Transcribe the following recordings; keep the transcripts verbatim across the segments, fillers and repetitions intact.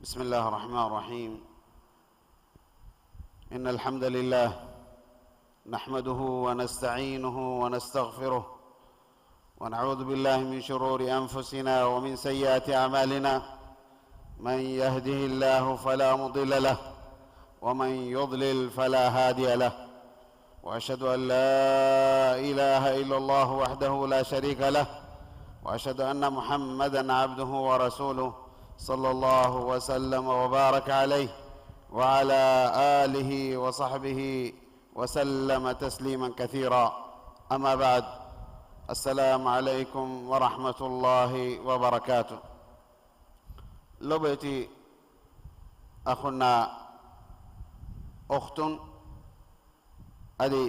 بسم الله الرحمن الرحيم. إن الحمد لله نحمده ونستعينه ونستغفره، ونعوذ بالله من شرور أنفسنا ومن سيئات أعمالنا. من يهده الله فلا مضل له، ومن يضلل فلا هادي له. وأشهد أن لا إله إلا الله وحده لا شريك له، وأشهد أن محمدا عبده ورسوله، صلى الله وسلم وبارك عليه وعلى آله وصحبه وسلم تسليما كثيرا. أما بعد، السلام عليكم ورحمة الله وبركاته. ލޮބުވެތި އަޚުންނާ އުޚްތުން، އަދި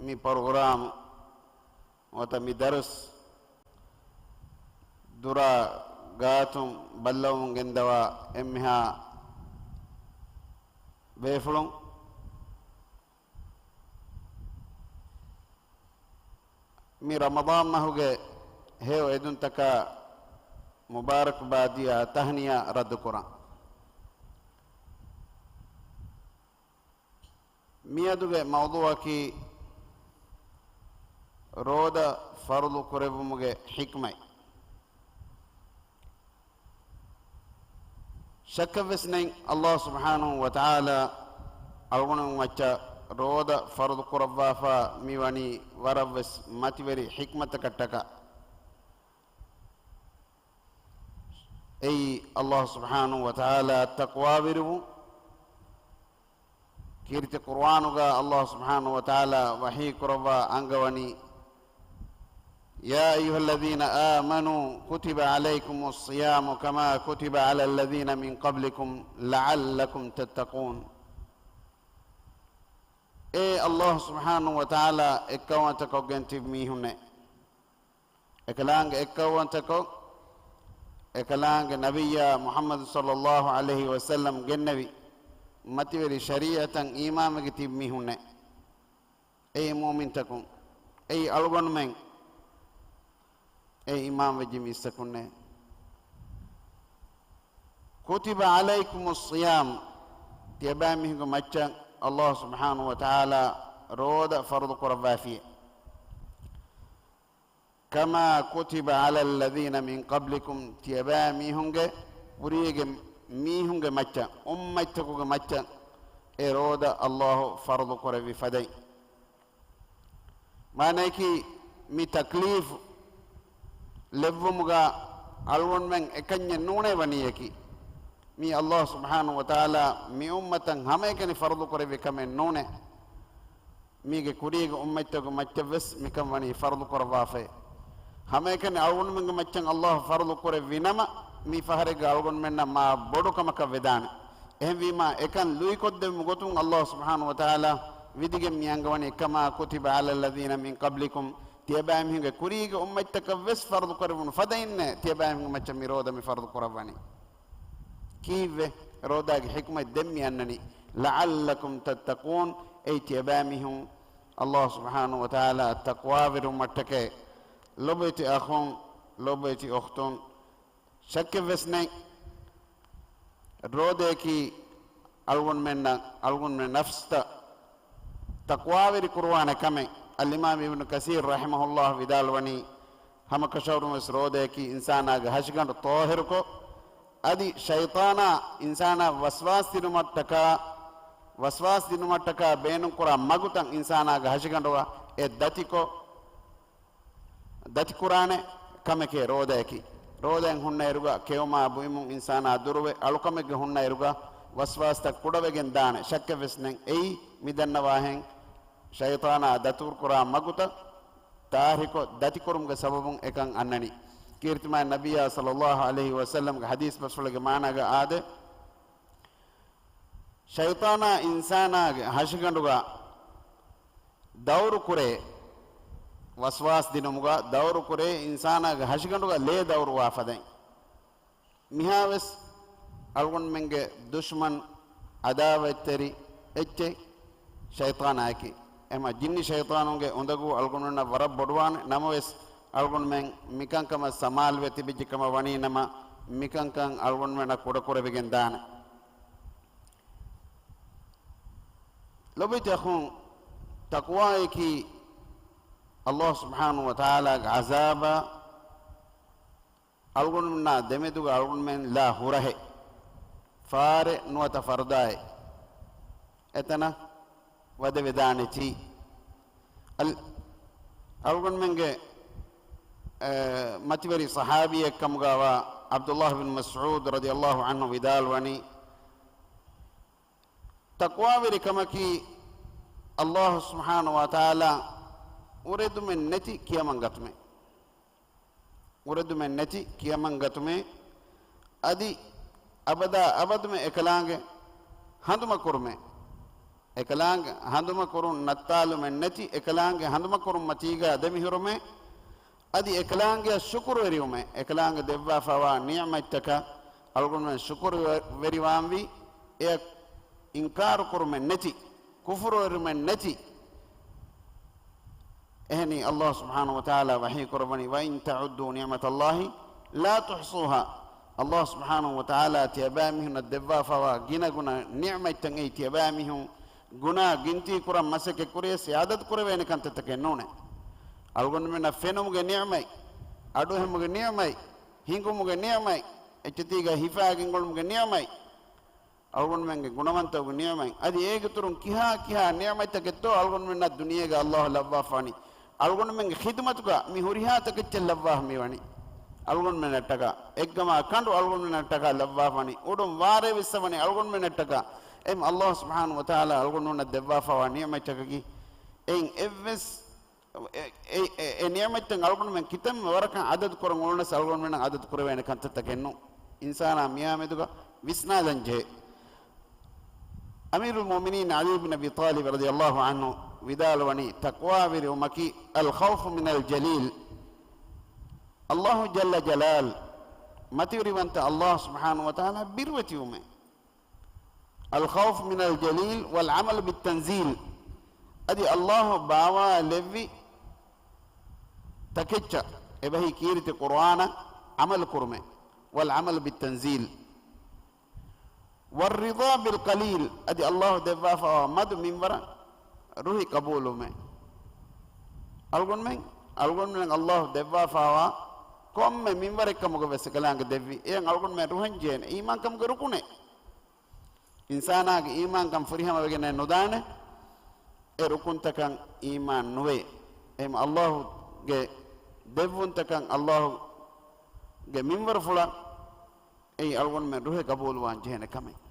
މި ޕްރޮގްރާމް ނުވަތަ މި ދަރުސް ދުރާ ގާތުން ބައްލަވަމުން ގެންދަވާ އެންމެހާ ބޭފުޅުން، މި ރަމަޟާން މަހުގެ ހެޔޮ އެދުންތަކާ މުބާރަކުބާދިޔާ ތަހްނިޔާ ރައްދުކުރަން. މިއަދުގެ މައުޟޫޢަކީ ރޯދަ ފަރުޟު ކުރެއްވުމުގެ ޙިކްމަތް. ޝައްކެއްވެސް ނެތް، ﷲ ސުބްޙާނަހޫ ވަތަޢާލާ އަޅުގަނޑުމެން މައްޗަށް ރޯދަ ފަރުޟު ކުރައްވާފަ މިވަނީ ވަރަށްވެސް މަތިވެރި ޙިކްމަތަކަށްޓަކާ. އެއީ، ﷲ ސުބްޙާނަހޫ ވަތަޢާލާ ތަޤްވާވެރިވުން. ކީރިތި ޤުރުއާނުގަ ﷲ ސުބްޙާނަހޫ ވަތަޢާލާ ވަޙީ ކުރައްވާ އަންގަވަނީ، يا أيها الذين آمنوا كتب عليكم الصيام كما كتب على الذين من قبلكم لعلكم تتقون. އޭ ﷲ ސުބްޙާނަހޫ ވަތަޢާލާ އެއްކައުވަންތަކޮށްގެން ތިބި މީހުންނޭ! އެކަލާނގެ އެއްކައުވަންތަކޮށް، އެކަލާނގެ ނަބިއްޔާ މުޙައްމަދު ޞައްލައްލާހު ޢަލައިހި ވަސައްލަމް ގެންނެވި މަތިވެރި ޝަރީޢަތަށް އީމާންވެގެން ތިބި މީހުންނޭ. އޭ މުއުމިންތަކުން، އޭ އަޅުގަނޑުމެން، އޭ އީމާންވެއްޖެ މީސްތަކުންނޭ! كتب عليكم الصيام، ތިޔަބައިމީހުންގެ މައްޗަށް ﷲ ސުބްޙާނަހޫ ވަތަޢާލާ ރޯދަ ފަރުޟު ކުރައްވާފިއޭ. كما كتب على الذين من قبلكم، ތިޔަބައިމީހުންގެ ކުރީގެ މީހުންގެ މައްޗަށް، އުއްމަތްތަކުގެ މައްޗަށް އެ ރޯދަ ﷲ ފަރުޟު ކުރެއްވި ފަދައިން. މާނައަކީ، މި ތަކްލީފް ލެއްވުމުގަ އަޅުގަނޑުމެން އެކަންޏެއް ނޫނޭ ވަނީއަކީ. މީ ﷲ ސުބްޙާނަހޫ ވަތަޢާލާ މި އުއްމަތަށް ހަމައެކަނި ފަރުޟު ކުރެއްވި ކަމެއް ނޫނޭ. މީގެ ކުރީގެ އުއްމަތްތަކުގެ މައްޗަށްވެސް މިކަން ވަނީ ފަރުޟު ކުރައްވާފައި. ހަމައެކަނި އަޅުގަނޑުމެންގެ މައްޗަށް ﷲ ފަރުޟު ކުރެއްވި ނަމަ، މީ ފަހަރެއްގަ އަޅުގަނޑުމެންނަށް މާ ބޮޑު ކަމަކަށް ވެދާނެ. އެހެންވީމާ، އެކަން ލުއިކޮށްދެއްވުމު ގޮތުން ﷲ ސުބްޙާނަހޫ ވަތަޢާލާ ވިދިގެން މި އަންގަވަނީ، كما كتب على الذين من قبلكم، ތިޔަބައިމީހުންގެ ކުރީގެ އުއްމަތްތަކަށްވެސް ފަރުޟު ކުރެވުނު ފަދައިންނޭ، ތިޔަބައިމީހުންގެ މައްޗަށް މި ރޯދަ މި ފަރުޟު ކުރައްވަނީ. ކީއްވެ؟ ރޯދާގެ ޙިކްމަތް ދެން މި އަންނަނީ، لعلكم تتقون، އެއީ ތިޔަބައިމީހުން ﷲ ސުބްޙާނަހޫ ވަތަޢާލާއަށް ތަޤްވާވެރިވުމަށްޓަކައި. ލޮބުވެތި އަޚުން، ލޮބުވެތި އުޚްތުން، ޝައްކެއްވެސް ނެތް، ރޯދައަކީ އަޅުގަނޑުމެންނަށް، އަޅުގަނޑުމެން ނަފްސްތައް ތަޤްވާވެރި ކުރުވާނެ ކަމެއް. އަލްއިމާމް އިބްނު ކަސީރް ރަޙިމަހުﷲ ވިދާޅުވަނީ، ހަމަކަށަވަރުންވެސް ރޯދައަކީ އިންސާނާގެ ހަށިގަނޑު ޠާހިރުކޮށް، އަދި ޝައިޠާނާ އިންސާނާ ވަސްވާސް ދިނުމަށްޓަކާ، ވަސްވާސް ދިނުމަށްޓަކާ ބޭނުންކުރާ މަގުތައް އިންސާނާގެ ހަށިގަނޑުގަ އެ ދަތިކޮށް، ދަތިކުރާނެ ކަމެކޭ ރޯދައަކީ. ރޯދައިން ހުންނައިރުގަ ކެއުމާ ބުއިމުން އިންސާނާ ދުރުވެ، އަޅުކަމެއްގަ ހުންނައިރުގަ ވަސްވާސްތައް ކުޑަވެގެން ދާނެ. ޝައްކެއްވެސް ނެތް. އެއީ މި ދަންނަވާހެން ޝައިޠާނާ ދަތުރުކުރާ މަގުތައް ޠާހިރުކޮށް ދަތިކުރުމުގެ ސަބަބުން އެކަން އަންނަނީ. ކީރިތިމާ ނަބިއްޔާ ޞައްލައްލާހު ޢަލައިހި ވަސައްލަމްގެ ޙަދީޘް ބަސްފުޅެއްގެ މާނާގަ އާދެ، ޝައިޠާނާ އިންސާނާގެ ހަށިގަނޑުގަ ދައުރު ކުރޭ، ވަސްވާސް ދިނުމުގަ ދައުރު ކުރޭ އިންސާނާގެ ހަށިގަނޑުގަ ލޭ ދައުރުވާ ފަދައިން. މިހާވެސް އަޅުގަނޑުމެންގެ ދުޝްމަން، ޢަދާވަތްތެރި އެއްޗެއް ޝައިޠާނާއެކީ. އެމަ ޖިންނި ޝައިޠާނުންގެ އުނދަގޫ އަޅުގަނޑުމެންނަށް ވަރަށް ބޮޑުވާނެ. ނަމަވެސް، އަޅުގަނޑުމެން މިކަންކަމަށް ސަމާލުވެ ތިބިއްޖެ ކަމަށް ވަނީ ނަމަ، މިކަންކަން އަޅުގަނޑުމެންނަށް ކުޑަކުރެވިގެން ދާނެ. ލޮބުވެތި އަޚުން، ތަޤްވާއަކީ ﷲ ސުބްޙާނަހޫ ވަތަޢާލާގެ ޢަޒާބާ އަޅުގަނޑުމެންނާ ދެމެދުގަ އަޅުގަނޑުމެން ލާ ހުރަހެއް، ފާރެއް ނުވަތަ ފަރުދާއެއް. އެތަނަށް ވަދެވެދާނެތީ. އަލް-، އަޅުގަނޑުމެންގެ، އެ، މަތިވެރި ޞަޙާބީއެއްކަމުގަވާ ޢަބްދުﷲ ބިން މަސްޢޫދު ރަޟިޔަﷲ ޢަންހު ވިދާޅުވަނީ، ތަޤްވާވެރިކަމަކީ ﷲ ސުބްޙާނަހޫ ވަތަޢާލާ އުރެދުމެއް ނެތި ކިޔަމަންގަތުމެއް. އުރެދުމެއް ނެތި ކިޔަމަންގަތުމެއް، އަދި އަބަދާ އަބަދުމެ އެކަލާނގެ ހަނދުމަކުރުމެއް. އެކަލާނގެ ހަނދުމަކުރުން ނައްތާލުމެއް ނެތި، އެކަލާނގެ ހަނދުމަކުރުންމަތީގަ ދެމިހުރުމެއް، އަދި އެކަލާނގެއަށް ޝުކުރުވެރިވުމެއް، އެކަލާނގެ ދެއްވާފައިވާ ނިޢުމަތްތަކަށް އަޅުގަނޑުމެން ޝުކުރުވެރިވާންވީ، އެއަށް އިންކާރުކުރުމެއް ނެތި، ކުފުރުވެރުމެއް ނެތި. އެހެނީ، ﷲ ސުބްޙާނަހޫ ވަތަޢާލާ ވަޙީކުރައްވަނީ، "وَإِن تَعُدُّوا نِعْمَةَ اللَّهِ لَا تُحْصُوهَا." ﷲ ސުބްޙާނަހޫ ވަތަޢާލާ ތިޔަބައިމީހުންނަށް ދެއްވާފައިވާ ގިނަގުނަ ނިޢުމަތްތައް އެއީ ތިޔަބައިމީހުން ގުނާ ގިންތީ ކުރަން މަސައްކަތް ކުރިޔަސް އަދަދު ކުރެވޭނެ ކަންތައްތަކެއް ނޫނޭ. އަޅުގަނޑުމެންނަށް ފެނުމުގެ ނިޢުމަތް، އަޑުއެހުމުގެ ނިޢުމަތް، ހިނގުމުގެ ނިޢުމަތް، އެއްޗެތީގަ ހިފާގެންގުޅުމުގެ ނިޢުމަތް، އަޅުގަނޑުމެންގެ ގުނަވަންތަކުގެ ނިޢުމަތް، އަދި އޭގެ އިތުރުން ކިހާ ކިހާ ނިޢުމަތްތަކެއްތޯ އަޅުގަނޑުމެންނަށް ދުނިޔޭގަ ﷲ ލައްވާފާނީ. އަޅުގަނޑުމެންގެ ޚިދުމަތުގަ މި ހުރިހާ ތަކެއްޗެއް ލައްވާފަ މިވަނީ އަޅުގަނޑުމެންނަށްޓަކާ. އެއްގަމާ ކަނޑު އަޅުގަނޑުމެންނަށްޓަކާ ލައްވާފާނީ. އުޑުން ވާރޭ ވެސް ވަނީ އަޅުގަނޑުމެންނަށްޓަކާ. އެހެން ﷲ ސުބްޙާނަހޫ ވަތަޢާލާ އަޅުގަނޑުމެންނަށް ދެއްވާފައިވާ ނިޢުމަތްތަކަކީ އެއިން އެއްވެސް އެ، އެ، އެ، އެ ނިޢުމަތްތައް އަޅުގަނޑުމެން ކިތަންމެ ވަރަކަށް އަދަދު ކުރަން އުޅުނަސް އަޅުގަނޑުމެންނަށް އަދަދު ކުރެވޭނެ ކަންތައްތަކެއް ނޫން. އިންސާނާ މިޔާމެދުގަ ވިސްނާލަން ޖެހޭ. އަމީރުލް މުއުމިނީން ޢަލީ ބިން އަބީ ޠާލިބް ރަޟިޔަﷲ ޢަންހު ވިދާޅުވަނީ، ތަޤްވާވެރިވުމަކީ الخوف من الجليل. ﷲ ޖައްލަ ޖަލާލު، މަތިވެރިވަންތަ ﷲ ސުބްޙާނަހޫ ވަތަޢާލާ ބިރުވެތިވުމޭ. الخوف من الجليل والعمل بالتنزيل. އަދި ﷲ ބާވާލެއްވި ތަކެއްޗަށް، އެބަހީ ކީރިތި ޤުރްއާނަށް ޢަމަލު ކުރުމޭ. والعمل بالتنزيل. والرضا بالقليل. އަދި ﷲ ދެއްވާފައިވާ މަދު މިންވަރަށް ރުހި ޤަބޫލުވުމޭ. އަޅުގަނޑުމެން، އަޅުގަނޑުމެން ﷲ ދެއްވާފައިވާ ކޮންމެ މިންވަރެއްކަމުގަ ވެސް އެކަލާނގެ ދެއްވި. އެއަށް އަޅުގަނޑުމެން ރުހަން ޖެހޭނެ އީމާންކަމުގެ ރުކުނެއް. އިންސާނާގެ އީމާންކަން ފުރިހަމަވެގެން ނުދާނެ. އެ ރުކުންތަކަށް އީމާން ނުވޭ. އެހެން ﷲގެ ދެއްވުންތަކަށް، ﷲގެ މިންވަރުފުޅަށް އެއީ އަޅުގަނޑުމެން ރުހެ ގަބޫލުވާން ޖެހޭނެ ކަމެއް.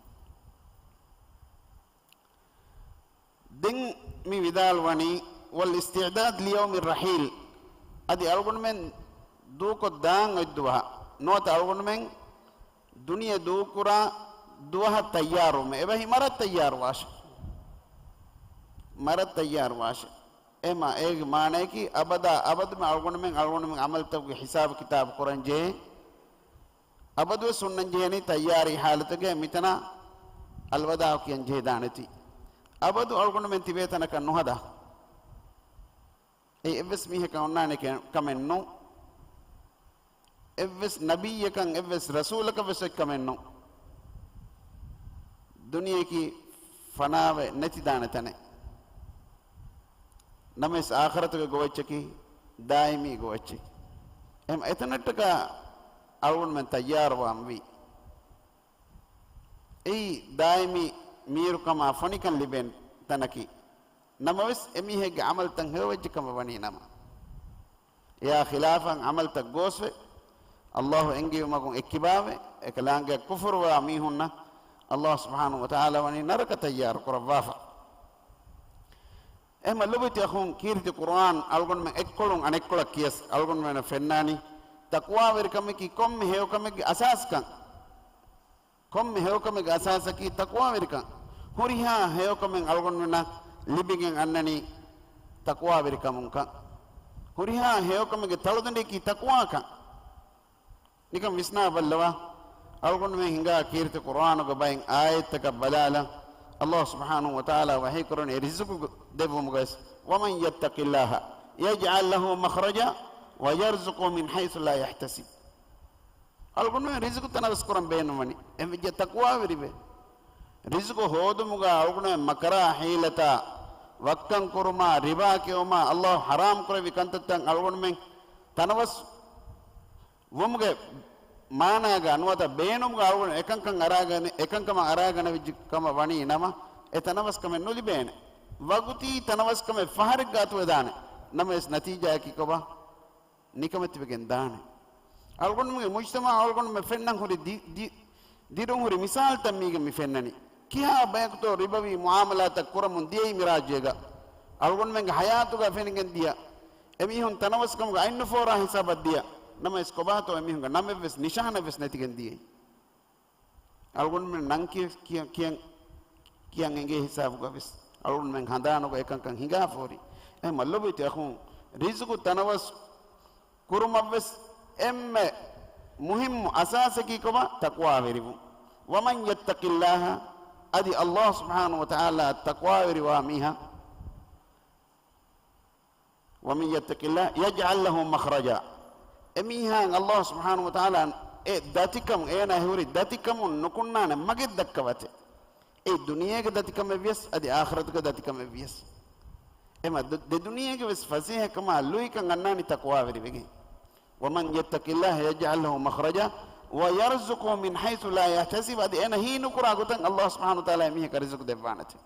ދެން މި ވިދާޅުވަނީ، والاستعداد ليوم الرحيل. އަދި އަޅުގަނޑުމެން ދޫކޮށްދާން އޮތް ދުވަހަށް ނުވަތަ އަޅުގަނޑުމެން ދުނިޔެ ދޫކުރާ ދުވަހަށް ތައްޔާރުވުމެއް. އެބަހީ މަރަށް ތައްޔާރުވާށޭ. މަރަށް ތައްޔާރުވާށޭ. އެމަ އޭގެ މާނަޔަކީ އަބަދާ އަބަދުމެ އަޅުގަނޑުމެން، އަޅުގަނޑުމެން ޢަމަލުތަކުގެ ހިސާބު ކިތާބު ކުރަން ޖެހޭ. އަބަދުވެސް ހުންނަން ޖެހޭނީ ތައްޔާރީ ޙާލަތުގައި. މިތަނަށް އަލްވަދާޢު ކިޔަން ޖެހިދާނެތީ. އަބަދު އަޅުގަނޑުމެން ތިބޭ ތަނަކަށް ނުހަދާ. އެ އެއްވެސް މީހަކަށް އޮންނާނެ ކެ-، ކަމެއް ނޫން. އެއްވެސް ނަބިއްޔަކަށް، އެއްވެސް ރަސޫލަކަށް ވެސް އޮތް ކަމެއް ނޫން. ދުނިޔެއަކީ ފަނާވެ ނެތިދާނެ ތަނެއް. ނަމަވެސް އާޚިރަތުގެ ގޮވައްޗަކީ ދާއިމީ ގޮވައްޗެއް. އެހެން އެތަނަށްޓަކާ އަޅުގަނޑުމެން ތައްޔާރުވާންވީ. އެއީ ދާއިމީ މީރުކަމާ ފޮނިކަން ލިބޭން ތަނަކީ. ނަމަވެސް، އެމީހެއްގެ ޢަމަލުތައް ހެޔޮވެއްޖެ ކަމަށް ވަނީ ނަމަ، އެއާ ޚިލާފަށް ޢަމަލުތައް ގޯސްވެ، ﷲ އެންގެވި މަގުން އެއްކިބާވެ، އެކަލާނގެއަށް ކުފުރުވާ މީހުންނަށް ﷲ ސުބްޙާނަހޫ ވަތަޢާލާ ވަނީ ނަރަކަ ތައްޔާރު ކުރައްވާފަ. އެހެންމަ ލޮބުވެތި އަޚުން، ކީރިތި ޤުރްއާން އަޅުގަނޑުމެން އެއްކޮޅުން އަނެއްކޮޅަށް ކިޔަސް އަޅުގަނޑުމެންނަށް ފެންނާނީ، ތަޤްވާވެރިކަމަކީ ކޮންމެ ހެޔޮކަމެއްގެ އަސާސްކަން. ކޮންމެ ހެޔޮކަމެއްގެ އަސާސަކީ ތަޤްވާވެރިކަން. ހުރިހާ ހެޔޮކަމެއް އަޅުގަނޑުމެންނަށް ލިބިގެން އަންނަނީ ތަޤްވާވެރިކަމުންކަން. ހުރިހާ ހެޔޮކަމެއްގެ ތަޅުދަނޑިއަކީ ތަޤްވާކަން. ނިކަން ވިސްނާ ބައްލަވާ، އަޅުގަނޑުމެން ހިނގާ ކީރިތި ޤުރްއާނުގެ ބައެއް އާޔަތްތަކަށް ބަލާލަން، ﷲ ސުބްޙާނަހޫ ވަތަޢާލާ ވަޙީކުރަނީ ރިޒުޤު ދެއްވުމުގައި، وَمَن يَتَّقِ اللَّهَ يَجْعَلْ لَهُ مَخْرَجًا وَيَرْزُقْهُ مِنْ حَيْثُ لَا يَحْتَسِبُ. އަޅުގަނޑުމެން ރިޒުގު ތަނަވަސް ކުރަން ބޭނުންވަނީ އެމެއްޖެ ތަޤްވާވެރިވެ. ރިޒުގު ހޯދުމުގަ އަޅުގަނޑުމެން މަކަރާ ހީލަތާ، ވައްކަން ކުރުމާ، ރިބާ ކެއުމާ، އައްލާހު ޙަރާމް ކުރެއްވި ކަންތައްތައް އަޅުގަނޑުމެން ތަނަވަސް ވުމުގެ މާނާގަ ނުވަތަ ބޭނުމުގަ އަޅުގަނޑު އެކަންކަން އަރާގަނެ، އެކަންކަމަށް އަރާގަނެވިއްޖެ ކަމަށް ވަނީ ނަމަ، އެ ތަނަވަސްކަމެއް ނުލިބޭނެ. ވަގުތީ ތަނަވަސްކަމެއް ފަހަރެއްގަ އަތުވެދާނެ. ނަމަވެސް ނަތީޖާއަކީ ކޮބާ؟ ނިކަމެތިވެގެން ދާނެ. އަޅުގަނޑުމެންގެ މުޖްތަމަޢަށް އަޅުގަނޑުމެން ފެންނަން ހުރި ދި-، ދި-، ދިރުން ހުރި މިސާލުތައް މީގެ މި ފެންނަނީ. ކިހާ ބަޔަކުތޯ ރިބަވީ މުޢާމަލާތައް ކުރަމުން ދިޔައީ މި ރާއްޖޭގަ؟ އަޅުގަނޑުމެންގެ ޙަޔާތުގަ ފެނިގެން ދިޔަ. އެމީހުން ތަނަވަސްކަމުގަ އަތްނުފޯރާ ހިސާބަށް ދިޔަ. ނަމަވެސް ކޮބާތޯ އެމީހުންގެ ނަމެއްވެސް ނިޝާނެއްވެސް ނެތިގެން ދިޔައީ؟ އަޅުގަނޑުމެން ނަން ކިޔަ-، ކިޔަ-، ކިޔަން، ކިޔަން އެނގޭ ހިސާބުގަ ވެސް އަޅުގަނޑުމެން ހަނދާނުގަ އެކަންކަން ހިނގާފަ ހުރި. އެހެންމަ ލޮބުވެތި އަޚުން، ރިޒުގު ތަނަވަސް ކުރުމަށްވެސް އެންމެ މުހިއްމު އަސާސަކީ ކޮބާ؟ ތަޤްވާވެރިވުން. وَمَن يَتَّقِ اللَّهَ، އަދި އައްލާހު ސުބްޙާނަހު ވަތަޢާލާ ތަޤްވާވެރިވާ މީހާ، وَمَن يَتَّقِ اللَّهَ يَجْعَل لَّهُ مَخْرَجًا. އެމީހާއަށް އައްލާހު ސުބްޙާނަހު ވަތަޢާލާ އެ ދަތިކަމުން، އޭނާ ހުރި ދަތިކަމުން ނުކުންނާނެ މަގެއް ދައްކަވަތެ. އެ ދުނިޔޭގެ ދަތިކަމެއްވިޔަސް، އަދި އާޚިރަތުގެ ދަތިކަމެއްވިޔަސް. އެމަ ދު-، ދެ ދުނިޔޭގެ ވެސް ފަސޭހަކަމާ ލުއިކަން އަންނާނީ ތަޤްވާވެރިވެގެން. وَمَن يَتَّقِ اللَّهَ يَجْعَل لَّهُ مَخْرَجًا وَيَرْزُقْهُ مِنْ حَيْثُ لَا يَحْتَسِبُ. އަދި އޭނަ ހީނުކުރާ ގޮތަށް އައްލާހު ސުބްޙާނަހު ވަތަޢާލާ އެމީހަކަށް ރިޒުޤު ދެއްވާނެތެ.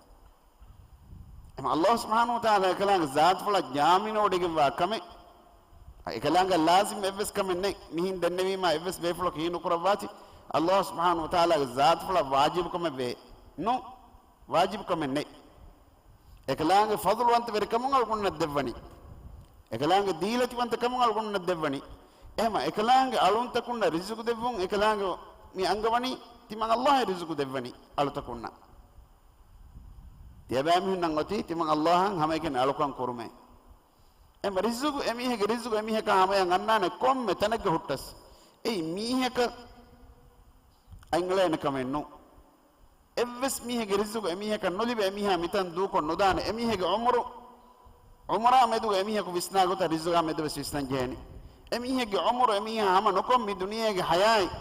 އެމަ އައްލާހު ސުބްޙާނަހު ވަތަޢާލާ އެކަލާނގެ ޒާތުފުޅަށް ޖާމިނު ވޮޑިގެންވާ ކަމެއް، އެކަލާނގެ ލާޒިމް އެއްވެސް ކަމެއް ނެތް. މިހިން ދެންނެވީމާ އެއްވެސް ބޭފުޅަކު ހީނުކުރައްވާތި، އައްލާހު ސުބްޙާނަހު ވަތަޢާލާގެ ޒާތުފުޅަށް ވާޖިބު ކަމެއް ވޭ ނު، ވާޖިބު ކަމެއް ނެތް. އެކަލާނގެ ފަޟުލުވަންތަވެރިކަމުން އަޅުގަނޑުންނަށް ދެއްވަނީ. އެކަލާނގެ ދީލަތިވަންތަކަމުން އަޅުގަނޑުންނަށް ދެއްވަނީ. އެހެމަ އެކަލާނގެ އަޅުންތަކުންނަށް ރިޒުގު ދެއްވުން، އެކަލާނގެ މި އަންގަވަނީ ތިމަން އައްލާހަށް ރިޒުގު ދެއްވަނީ އަޅުތަކުންނަށް. ތިޔަބައިމީހުންނަށް އޮތީ ތިމަން އައްލާހަށް ހަމައެކަނި އަޅުކަން ކުރުމޭ. އެމަ ރިޒުގު، އެމީހެއްގެ ރިޒުގު އެމީހަކާ ހަމަޔަށް އަންނާނެ ކޮންމެ ތަނެއްގަ ހުއްޓަސް. އެއީ މީހަކަށް އަތްއަޅޭނެ ކަމެއް ނޫން. އެއްވެސް މީހެއްގެ ރިޒުގު އެމީހަކަށް ނުލިބޭ، އެމީހާ މިތަން ދޫކޮށް ނުދާނެ. އެމީހެއްގެ ޢުމުރު، ޢުމުރާ މެދުގަ އެމީހަކު ވިސްނާ ގޮތަށް ރިޒުގާ މެދުވެސް ވިސްނަން ޖެހޭނެ. އެމީހެއްގެ ޢުމުރު އެމީހާ ހަމަ ނުކޮށް މި ދުނިޔޭގެ ޙަޔާތް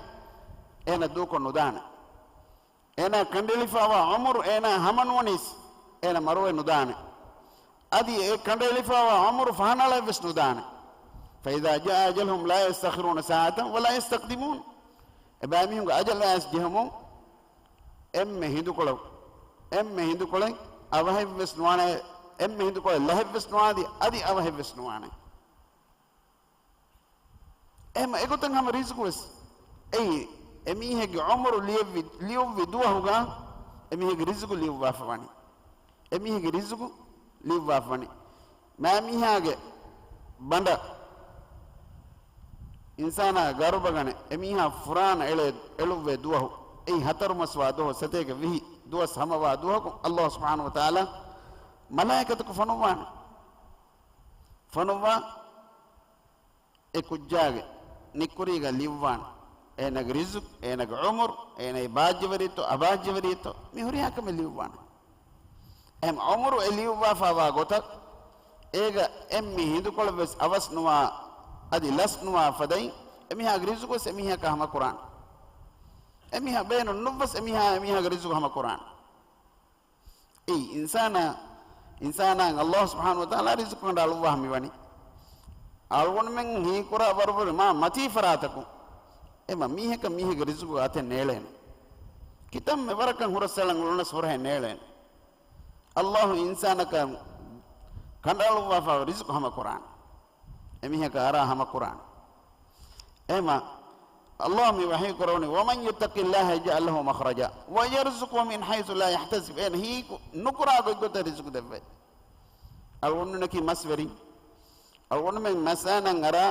އޭނަ ދޫކޮށް ނުދާނެ. އޭނާ ކަނޑައެޅިފައިވާ ޢުމުރު އޭނާ ހަމަނުވަނީސް އޭނަ މަރުވެ ނުދާނެ. އަދި އެ ކަނޑައެޅިފައިވާ ޢުމުރު ފަހަނަޅައެއްވެސް ނުދާނެ. فَإِذَا جَاءَ أَجَلُهُمْ لَا يَسْتَأْخِرُونَ سَاعَةً وَلَا يَسْتَقْدِمُونَ. އެބައިމީހުންގެ އަޖަލު އައިސް ޖެހުމުން އެންމެ ހިނދުކޮޅެއް، އެންމެ ހިނދުކޮޅެއް އަވަހެއްވެސް ނުވާނެ، އެންމެ ހިނދުކޮޅެއް ލަހެއްވެސް ނުވާނެ، އަދި އަވަހެއްވެސް ނުވާނެ. އެހެމަ އެގޮތަށް ހަމަ ރިޒުގުވެސް އެއީ، އެމީހެއްގެ ޢުމުރު ލިޔެއްވި، ލިޔުއްވި ދުވަހުގަ އެމީހެއްގެ ރިޒުގު ލިޔުއްވާފަ ވަނީ. އެމީހެއްގެ ރިޒުގު ލިޔުއްވާފަ ވަނީ. މާމީހާގެ ބަނޑަށް އިންސާނާ ގަރުބަގަނެ އެމީހާ ފުރާނަ އެޅޭ، އެޅުއްވޭ ދުވަހު، އެއީ ހަތަރު މަސް ވާ ދުވަހު، ސަތޭކަ ވިހި ދުވަސް ހަމަވާ ދުވަހަކު އައްލާހު ސުބްޙާނަހު ވަތަޢާލާ މަލާއިކަތަކު ފޮނުއްވާނެ. ފޮނުއްވާ އެ ކުއްޖާގެ ނިއްކުރީގަ ލިޔުއްވާނެ. އޭނަގެ ރިޒުޤު، އޭނަގެ ޢުމުރު، އޭނަ ބާއްޖަވެރިއެއްތޯ، އަބާއްޖަވެރިއެއްތޯ، މި ހުރިހާ ކަމެއް ލިޔުއްވާނެ. އެހެން ޢުމުރު އެ ލިޔުއްވާފައިވާ ގޮތަށް، އޭގަ އެންމެ ހިނދުކޮޅެއްވެސް އަވަސް ނުވާ، އަދި ލަސް ނުވާ ފަދައިން، އެމީހާގެ ރިޒުޤުވެސް އެމީހަކާ ހަމަކުރާނެ. އެމީހާ ބޭނުން ނުއްވަސް އެމީހާ އެމީހާގެ ރިޒުޤު ހަމަކުރާނެ. އެއީ އިންސާނާ، އިންސާނާއަށް އައްލާހު ސުބްޙާނަހު ވަތަޢާލާ ރިޒުޤު ކަނޑައަޅުއްވާ މިވަނީ. އަޅުގަނޑުމެން ހީކުރާ ވަރުވަރު މާ މަތީ ފަރާތަކުން. އެމަ މީހަކަށް މީހެއްގެ ރިޒުޤު އަތެއް ނޭޅޭނެ. ކިތަންމެ ވަރަކަށް ހުރަސްއަޅަން އުޅުނަސް ހުރަހެއް ނޭޅޭނެ. އައްލާހު އިންސާނަކަށް ކަނޑައަޅުއްވާފަ ރިޒުޤު ހަމަކުރާނެ. އެމީހަކަށް އަރާ ހަމަކުރާނެ. އެހެމަ އައްލާހު މި ވަޙީ ކުރަވަނީ، وَمَن يَتَّقِ اللَّهَ يَجْعَل لَّهُ مَخْرَجًا وَيَرْزُقْهُ مِنْ حَيْثُ لَا يَحْتَسِبُ. އޭނަ ހީކު ނުކުރާ ގޮތްގޮތަށް ރިޒުޤު ދެއްވޭ. އަޅުގަނޑުންނަކީ މަސްވެރިން. އަޅުގަނޑުމެން މަސް އަންނަން އަރާ،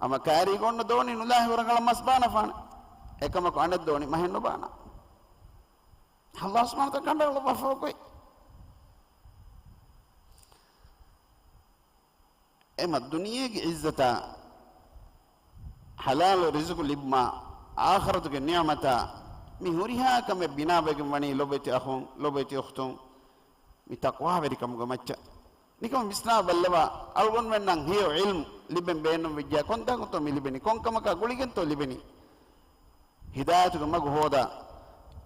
ހަމަ ކާރީގަ އޮންނަ ދޯނި ނުލާހި ހުރަނގަޅަށް މަސް ބާނަފާނެ. އެކަމަކު އަނެއް ދޯނި މަހެއް ނުބާނާ. އައްލާހު ސުބްޙާނަހު ވަތަޢާލާ ކަނޑައަޅުއްވާފަ އޮތް. އެމަ ދުނިޔޭގެ ޢިއްޒަތާ، ޙަލާލު ރިޒުޤު ލިބުމާ، އާޚިރަތުގެ ނިޢުމަތާ، މި ހުރިހާ ކަމެއް ބިނާވެގެން ވަނީ ލޮބެތި އަޚުން، ލޮބެތި އުޚްތުން، މި ތަޤްވާވެރިކަމުގެ މައްޗަށް. ނިކަމަށް ވިސްނާ ބައްލަވާ، އަޅުގަނޑުމެންނަށް ހެޔޮ ޢިލްމު ލިބެން ބޭނުންވެއްޖެ، ކޮންތާކުންތޯ މި ލިބެނީ؟ ކޮންކަމަކާ ގުޅިގެންތޯ ލިބެނީ؟ ހިދާޔަތުގެ މަގު ހޯދާ،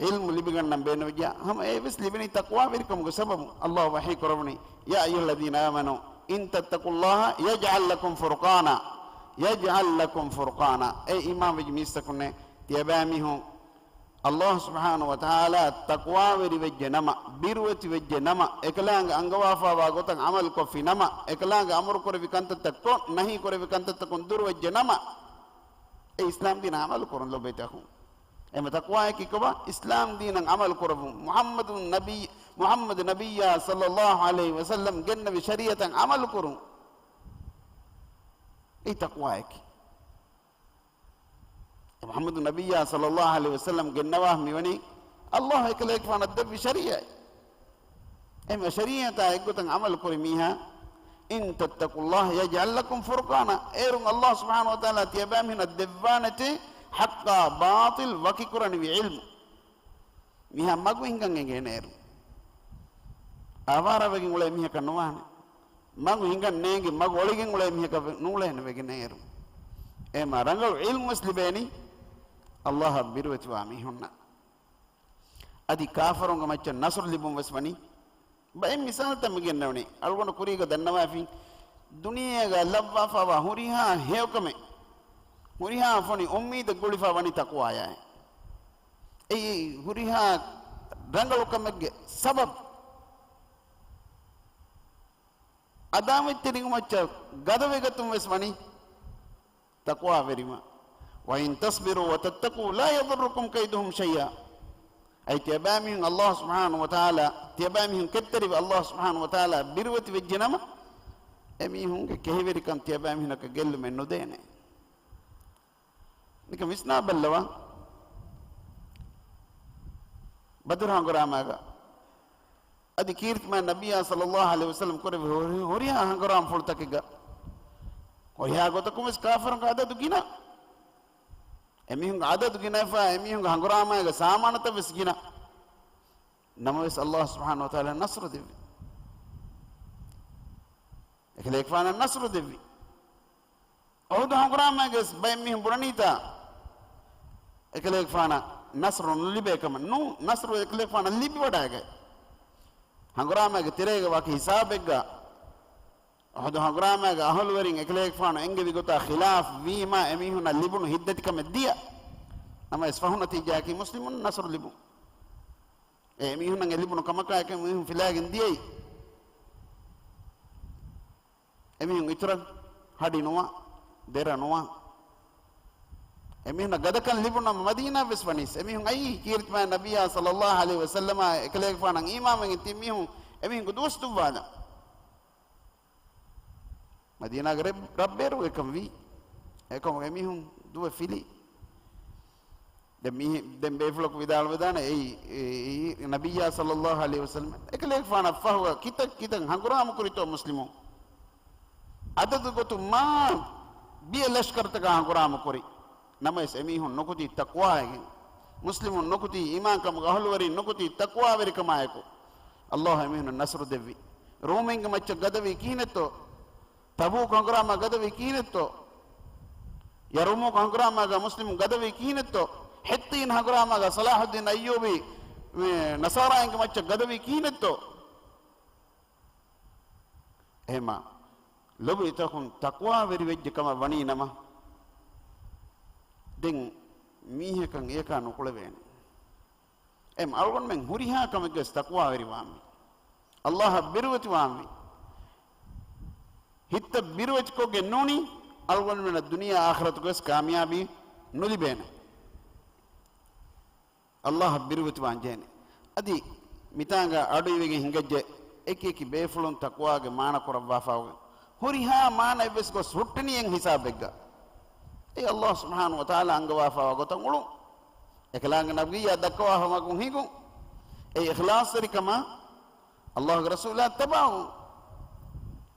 ޢިލްމު ލިބިގަންނަން ބޭނުންވެއްޖެ، ހަމަ އެ ވެސް ލިބެނީ ތަޤްވާވެރިކަމުގެ ސަބަބުން. ﷲ ވަޙީ ކުރައްވަނީ، يا أيها الذين آمنوا إن تتقوا الله يجعل لكم فرقانا، يجعل لكم فرقانا. އޭ އީމާންވެއްޖެ މީސްތަކުންނޭ، ތިޔަބައިމީހުން ﷲ ސުބްޙާނަހޫ ވަތަޢާލާ ތަޤްވާވެރިވެއްޖެ ނަމަ، ބިރުވެތިވެއްޖެ ނަމަ، އެކަލާނގެ އަންގަވާފާވާ ގޮތަށް ޢަމަލުކޮށްފި ނަމަ، އެކަލާނގެ އަމުރުކުރެއްވި ކަންތައްތައް ކޮށް، ނަހީކުރެއްވި ކަންތައްތަކުން ދުރުވެއްޖެ ނަމަ، އެ އިސްލާމްދީނަށް ޢަމަލުކުރުން ލޮބުވެތި އަޚުން. އެމަ ތަޤްވާއަކީ ކޮބާ؟ އިސްލާމްދީނަށް ޢަމަލުކުރައްވުން. މުޙައްމަދު ނަބިއްޔާ، މުޙައްމަދު ނަބިއްޔާ ޞައްލައްލާހު ޢަލައިހި ވަސައްލަމް ގެންނެވި ޝަރީޢަތަށް ޢަމަލުކުރުން. އެއީ ތަޤްވާއަކީ. މުޙައްމަދު ނަބިއްޔާ ޞައްލައްލާހު ޢަލައިހި ވަސައްލަމް ގެންނަވާ މިވަނީ ﷲ އެކަލޭގެފާނަށް ދެއްވި ޝަރީޢަތް. އެމަ ޝަރީޢަތާ އެއްގޮތަށް ޢަމަލު ކުރި މީހާ، إن تتقوا الله يجعل لكم فرقانا، އޭރުން ﷲ ސުބްޙާނަހޫ ވަތަޢާލާ ތިޔަބައިމީހުނަށް ދެއްވާނެތޭ ޙައްޤާ ބާޠިލް ވަކިކުރަނިވި ޢިލްމު. މީހާ މަގު ހިނގަން އެނގޭނެ އޭރު. އާވާރާވެގެން އުޅޭ މީހަކަށް ނުވާނެ. މަގު ހިނގަން ނޭނގި މަގު އޮޅިގެން އުޅޭ މީހަކަށް ނޫޅޭނެ ވެގެން އޭރު. އެމަ ރަނގަޅު ޢިލްމުވެސް ލިބޭނީ ﷲ އަށް ބިރުވެތިވާ މީހުންނަށް. އަދި ކާފަރުންގެ މައްޗަށް ނަޞްރު ލިބުން ވެސް ވަނީ. ބައެއް މިސާލުތައް މި ގެންނެވުނީ. އަޅުގަނޑު ކުރީގަ ދަންނަވާފިން، ދުނިޔޭގަ ލައްވާފާވާ ހުރިހާ ހެޔޮކަމެއް، ހުރިހާ ފޮނި އުއްމީދެއް ގުޅިފާ ވަނީ ތަޤްވާޔާއި. އެއީ ހުރިހާ ރަނގަޅު ކަމެއްގެ ސަބަބު. އަދާވަތްތެރިންގެ މައްޗަށް ގަދަވެގަތުން ވެސް ވަނީ ތަޤްވާވެރިވާ. وإن تصبروا وتتقوا لا يضركم كيدهم شيئا. އައި ތިޔަބައިމީހުން ﷲ ސުބްޙާނަހޫ ވަތަޢާލާ، ތިޔަބައިމީހުން ކެތްތެރިވެ ﷲ ސުބްޙާނަހޫ ވަތަޢާލާ ބިރުވެތި ވެއްޖެ ނަމަ، އެމީހުންގެ ކެހިވެރިކަން ތިޔަބައިމީހުންނަކަށް ގެއްލުމެއް ނުދޭނެ. ނިކަން ވިސްނާ ބައްލަވާ. ބަދުރު ހަނގުރާމާގަ އަދި ކީރިތިމާ ނަބިއްޔާ ޞައްލައްލާހު ޢަލައިހި ވަސައްލަމް ކުރެއްވި ހުރި-، ހުރިހާ ހަނގުރާމަފުޅުތަކެއްގަ ހުރިހާ ގޮތަކުން ވެސް ކާފަރުންގެ އަދަދު ގިނަ. އެމީހުންގެ އަދަދު ގިނަވެފަ، އެމީހުންގެ ހަނގުރާމާގެ ސާމާނުތައް ވެސް ގިނަ. ނަމަވެސް، ﷲ ސުބްޙާނަހޫ ވަތަޢާލާ ނަޞްރު ދެއްވި. އެކަލޭގެފާނަށް ނަޞްރު ދެއްވި. އުޙުދު ހަނގުރާމާގެ ވެސް ބައެއް މީހުން ބުނަނީތާ، އެކަލޭގެފާނަށް ނަޞްރު ނުލިބޭ ކަމަށް. ނޫ، ނަޞްރު އެކަލޭގެފާނަށް ލިބިވަޑައިގަތް. ހަނގުރާމާގެ ތެރޭގަ ވަކި ހިސާބެއްގަ، އުޙުދު ހަނގުރާމާގެ އަހުލުވެރިން އެކަލޭގެފާނު އެންގެވި ގޮތާ ޚިލާފް ވީމާ، އެމީހުންނަށް ލިބުނު ހިތްދަތިކަމެއް ދިޔަ. ނަމަވެސް، ފަހު ނަތީޖާއަކީ މުސްލިމުން ނަޞްރު ލިބުން. އެ އެމީހުންނަށް އެ ލިބުނު ކަމަކާ އެކަން މީހުން ފިލާގެން ދިޔައީ. އެމީހުން އިތުރަށް ހަޑި ނުވާ، ދެރަ ނުވާ. އެމީހުންނަށް ގަދަކަން ލިބުނަމަ މަދީނާ ވެސް ވަނީސް. އެމީހުން އައީ ކީރިތިމާ ނަބިއްޔާ ޞައްލައްލާހު ޢަލައިހި ވަސައްލަމާ އެކަލޭގެފާނަށް އީމާންވެގެން ތި މީހުން އެމީހުންގެ ދުވަސް ދުއްވާލަން. މަދީނާގެ ރައް-، ރައްބޭރު އެކަން ވީ. އެކަމުގަ އެމީހުން ދުވެ ފިލި. ދެން މީ-، ދެން ބޭފުޅަކު ވިދާޅުވެދާނެ އެއީ، އެއީ ނަބިއްޔާ ޞައްލައްލާހު ޢަލައިހި ވަސައްލަމް އެކަލޭގެފާނަށް ފަހުގަ ކިތައް ކިތައް ހަނގުރާމަ ކުރިތޯ މުސްލިމުން. އަދަދު ގޮތުން މާ ބިޔަ ލަޝްކަރުތަކާ ހަނގުރާމަ ކުރި. ނަމަވެސް އެމީހުން ނުކުތީ ތަޤްވާއެއް. މުސްލިމުން ނުކުތީ އީމާންކަމުގެ އަހުލުވެރިން ނުކުތީ ތަޤްވާވެރިކަމާއެކު. ﷲ އެމީހުންނަށް ނަޞްރު ދެއްވި. ރޫމީންގެ މައްޗަށް ގަދަވީ ކިހިނެއްތޯ؟ ތަބޫކު ހަނގުރާމާ ގަދަވީ ކިހިނެއްތޯ؟ ޔަރުމޫކު ހަނގުރާމާގަ މުސްލިމުން ގަދަވީ ކިހިނެއްތޯ؟ ޙިއްޠީން ހަނގުރާމާގަ ޞަލާޙުއްދީން އައްޔޫބީ މި ނަޞާރާއިންގެ މައްޗަށް ގަދަވީ ކިހިނެއްތޯ؟ އެހެމާ ލޮބުވެތި އަޚުން ތަޤްވާވެރިވެއްޖެ ކަމަށް ވަނީ ނަމަ، ދެން މީހަކަށް އެޔަކާ ނުކުޅެވޭނެ. އެމް އަޅުގަނޑުމެން ހުރިހާ ކަމެއްގަސް ތަޤްވާވެރިވާންވީ. ﷲ އަށް ބިރުވެތިވާންވީ. ހިތަށް ބިރުވެތިކޮށްގެން ނޫނީ، އަޅުގަނޑުމެންނަށް ދުނިޔެ އާޚިރަތުގަސް ކާމިޔާބީ ނުލިބޭނެ. ﷲ އަށް ބިރުވެތިވާން ޖެހޭނެ. އަދި މިތާނގަ އަޑުއިވިގެން ހިނގައްޖެ، އެކި އެކި ބޭފުޅުން ތަޤްވާގެ މާނަ ކުރައްވާފައި އޮވެ. ހުރިހާ މާނައެއްވެސް ގޮސް ހުއްޓެނީ އެއް ހިސާބެއްގަ. އެ ﷲ ސުބްޙާނަހޫ ވަތަޢާލާ އަންގަވާފައިވާ ގޮތަށް އުޅުން. އެކަލާނގެ ނަބިއްޔާ ދައްކަވާފަ މަގުން ހިނގުން. އެ އިޚްލާޞްތެރިކަމާ ﷲގެ ރަސޫލާ ތަބާވުން.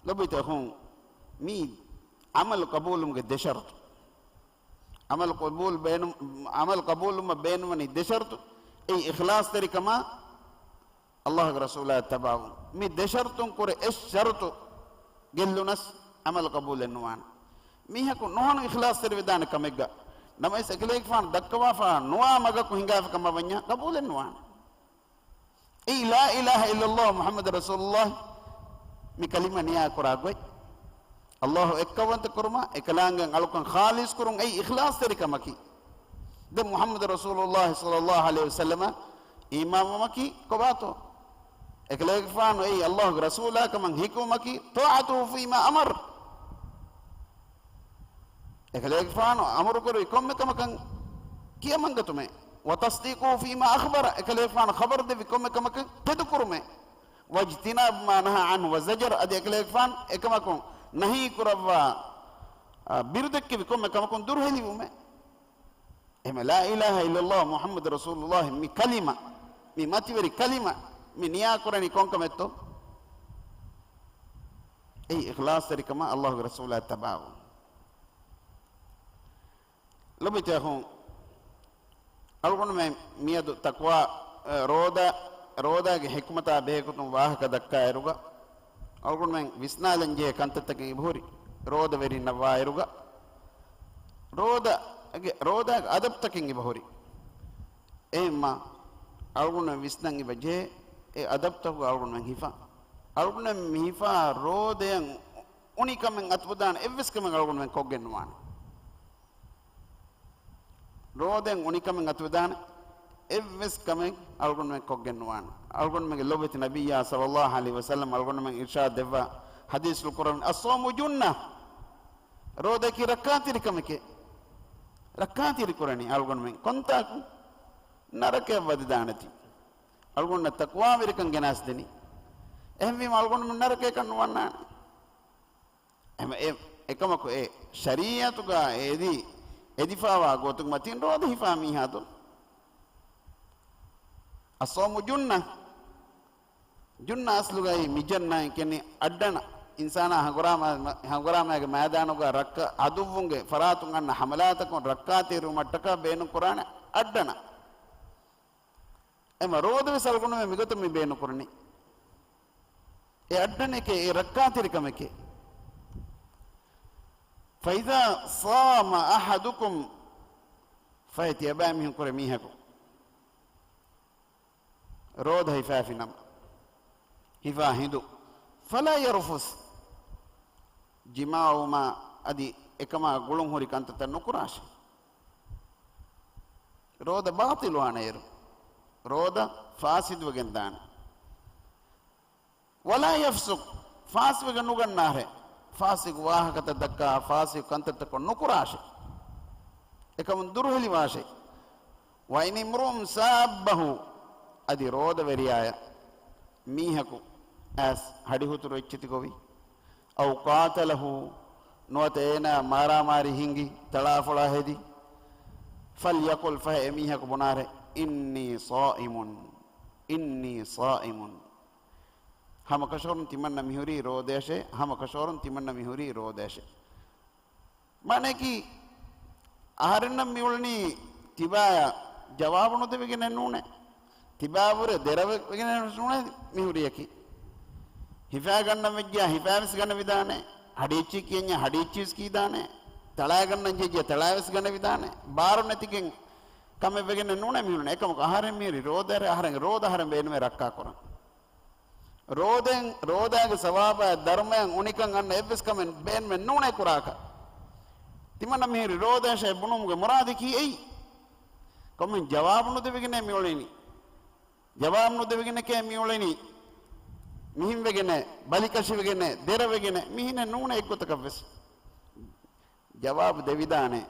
ލޮބުވެތި އަޚުން، މީ ޢަމަލު ޤަބޫލުމުގެ ދެ ޝަރުޠު. ޢަމަލު ޤަބޫލު ބޭނު-، ޢަމަލު ޤަބޫލުމަށް ބޭނުންވަނީ ދެ ޝަރުޠު. އެއީ އިޚްލާޞްތެރިކަމާ، ﷲގެ ރަސޫލާ ތަބާވުން. މި ދެ ޝަރުޠުން ކުރެ އެއް ޝަރުޠު، ގެއްލުނަސް އަމަލު ޤަބޫލެއް ނުވާނެ. މީހަކު ނުހަނު އިޚްލާޞްތެރިވެދާނެ ކަމެއްގަ، ނަމަވެސް އެކަލޭގެފާނު ދައްކަވާފާ ނުވާ މަގަކު ހިނގާފި ކަމަށް ވަންޏާ ޤަބޫލެއް ނުވާނެ. އެއީ ލާ އިލާހަ އިއްލައްލާހު މުޙައްމަދު ރަސޫލުއްލާހި މި ކަލިމަ ނިޔާ ކުރާ ގޮތް. އައްލާހު އެއްކައުވަންތަ ކުރުމާ، އެކަލާނގެ އަޅުކަން ޚާލިޞް ކުރުން އެއީ އިޚްލާޞްތެރި ކަމަކީ. ދެން މުޙައްމަދު ރަސޫލުއްލާހި ޞައްލައްލާހު ޢަލައިހި ވަސައްލަމަށް އީމާންވުމަކީ ކޮބާތޯ؟ އެކަލޭގެފާނު އެއީ އައްލާހުގެ ރަސޫލާ ކަމަށް ހީކުރުމަކީ ޠާޢަތުހު ފީމާ އަމަރ. އެކަލޭގެފާނު އަމުރުކުރި ކޮންމެ ކަމަކަށް ކިޔަމަންގަތުމޭ. ވަތަޞްދީޤުހު ފީމާ އަޚްބަރަ، އެކަލޭގެފާނު ޚަބަރު ދެއްވި ކޮންމެ ކަމަކަށް ތެދުކުރުމޭ. ވަޖްތިނާބު މާ ނަހާ ޢަންހު ވަޒަޖަރަ، އަދި އެކަލޭގެފާނު އެކަމަކުން ނަހީ ކުރައްވާ، އާ، ބިރުދެއްކެވި ކޮންމެ ކަމަކުން ދުރުހެލިވުމޭ. އެހެން ލާ އިލާހަ އިއްލައްލާހު މުޙައްމަދު ރަސޫލުއްލާހި މި ކަލިމަ، މި މަތިވެރި ކަލިމަ، މި ނިޔާކުރަނީ ކޮންކަމެއްތޯ؟ އެއީ އިޚްލާޞްތެރިކަމާ އައްލާހުގެ ރަސޫލާ ތަބާވުން. ލޮބުވެތި އަޚުން، އަޅުގަނޑުމެން މިއަދު ތަޤްވާ، އެ، ރޯދަ، ރޯދާގެ ޙިކުމަތާ ބެހޭގޮތުން ވާހަކަ ދައްކާއިރުގަ، އަޅުގަނޑުމެން ވިސްނާލަންޖެހޭ ކަންތައްތަކެއް އެބަހުރި. ރޯދަވެރިންނަށް ވާއިރުގަ، ރޯދަގެ، ރޯދާގެ އަދަބުތަކެއް އެބަހުރި. އެހެންމާ، އަޅުގަނޑުމެން ވިސްނަން އެބަ ޖެހޭ، އެ އަދަބުތަކުގަ އަޅުގަނޑުމެން ހިފާ. އަޅުގަނޑުމެން މި ހިފާ ރޯދަޔަށް އުނިކަމެއް އަތުވެދާނެ އެއްވެސް ކަމެއް އަޅުގަނޑުމެން ކޮށްގެން ނުވާނެ. ރޯދައިން އުނިކަމެއް އަތުވެދާނެ އެއްވެސް ކަމެއް އަޅުގަނޑުމެން ކޮށްގެން ނުވާނެ. އަޅުގަނޑުމެންގެ ލޮބުވެތި ނަބިއްޔާ ޞައްލައްލާހު ޢަލައިހި ވަސައްލަމް އަޅުގަނޑުމެން އިރްޝާދު ދެއްވާ ޙަދީޘްފުޅު ކުރަން، "އައްޞައުމު ޖުންނަ." ރޯދައަކީ ރައްކާތެރި ކަމެކޭ. ރައްކާތެރި ކުރަނީ އަޅުގަނޑުމެން ކޮންތާކު؟ ނަރަކަޔަށް ވަދެދާނެތީ. އަޅުގަނޑަށް ތަޤްވާވެރިކަން ގެނަސްދެނީ. އެހެންވީމަ އަޅުގަނޑުމެން ނަރަކަޔަކަށް ނުވަންނާނެ. އެހެން އެ، އެކަމަކު އެ ޝަރީޢަތުގަ އެދި، އެދިފާވާ ގޮތުގެ މަތިން ރޯދަ ހިފާ މީހާދޯ؟ އައްޞައުމު ޖުންނަ. ޖުންނަ އަސްލުގައި މިޖަންނައިން ކެންނި އައްޑަނަ. އިންސާނާ ހަނގުރާމަ، ހަނގުރާމައިގެ މައިދާނުގަ ރައްކަ، އަދުއްވުންގެ ފަރާތުން އަންނަ ހަމަލާތަކުން ރައްކާތެރިވުމަށްޓަކާ ބޭނުން ކުރާނެ އައްޑަނަ. އެމަ ރޯދަވެސް އަޅުގަނޑުމެން މިގޮތަށް މި ބޭނުން ކުރަނީ. އެ އައްޑަނެކޭ، އެ ރައްކާތެރިކަމެކޭ. فإذا صام أحدكم، ފަހެ ތިޔަބައިމީހުން ކުރެ މީހަކު ރޯދަ ހިފާފިނަމަ، ހިފާ ހިނދު، فلا يرفث، ޖިމާވުމާ އަދި އެކަމާ ގުޅުން ހުރި ކަންތައްތައް ނުކުރާށޭ. ރޯދަ ބާޠިލުވާނެ އޭރު. ރޯދަ ފާސިދުވެގެން ދާނެ. ولا يفسق، ފާސިވެގެން ނުގަންނާށޭ. ފާސިގު ވާހަކަތައް ދައްކާ، ފާސިގު ކަންތައްތަކުން ނުކުރާށޭ. އެކަމުން ދުރުހެލިވާށޭ. وإن امرؤ سابه، އަދި ރޯދަވެރިޔާޔަށް މީހަކު އައިސް ހަޑިހުތުރު އެއްޗެތި ގޮވި، أو قاتله، ނުވަތަ އޭނާ މާރާމާރީ ހިނގި، ތަޅާފޮޅާ ހެދި، فليقل، ފަހެ އެމީހަކު ބުނާށޭ، إني صائم، إني صائم. ހަމަކަށަވަރުން ތިމަންނަ މިހުރީ ރޯދަޔަށޭ، ހަމަކަށަވަރުން ތިމަންނަ މިހުރީ ރޯދަޔަށޭ. މާނައަކީ، އަހަރެންނަށް މިއުޅެނީ ތިބާޔަށް ޖަވާބު ނުދެވިގެނެއް ނޫނޭ. ތިބާވުރެ ދެރަވެގެނެއް ނޫނޭ މިހުރިޔަކީ. ހިފާގަންނަން ވެއްޖެޔާ ހިފާވެސް ގަނެވިދާނެ. ހަޑިއެއްޗި ކިޔަންޏާ ހަޑިއެއްޗިވެސް ކީދާނެ. ތަޅާގަންނަން ޖެއްޖެޔާ ތަޅާވެސް ގަނެވިދާނެ. ބާރު ނެތިގެން ކަމެއް ވެގެނެއް ނޫނޭ މިހުރުން. އެކަމަކު އަހަރެން މިހުރި ރޯދައަށޭ، އަހަރެން ރޯދަ އަހަރެން ބޭނުމޭ ރައްކާކުރަން. ރޯދައިން، ރޯދާގެ ސަވާބާ ދަރުމައިން އުނިކަން އަންނަ އެއްވެސް ކަމެއް ބޭނުމެއް ނޫނޭ ކުރާކަށް. ތިމަންނަ މިހިރި ރޯދައަށޭ ބުނުމުގެ މުރާދަކީ އެއީ. ކޮންމެހެން ޖަވާބު ނުދެވިގެނޭ މިއުޅެނީ. ޖަވާބު ނުދެވިގެނެކޭ މިއުޅެނީ. މިހެން ވެގެނޭ، ބަލިކަށިވެގެނޭ، ދެރަވެގެނޭ، މިހިނެއް ނޫނޭ އެއްގޮތަކަށްވެސް. ޖަވާބު ދެވިދާނެ.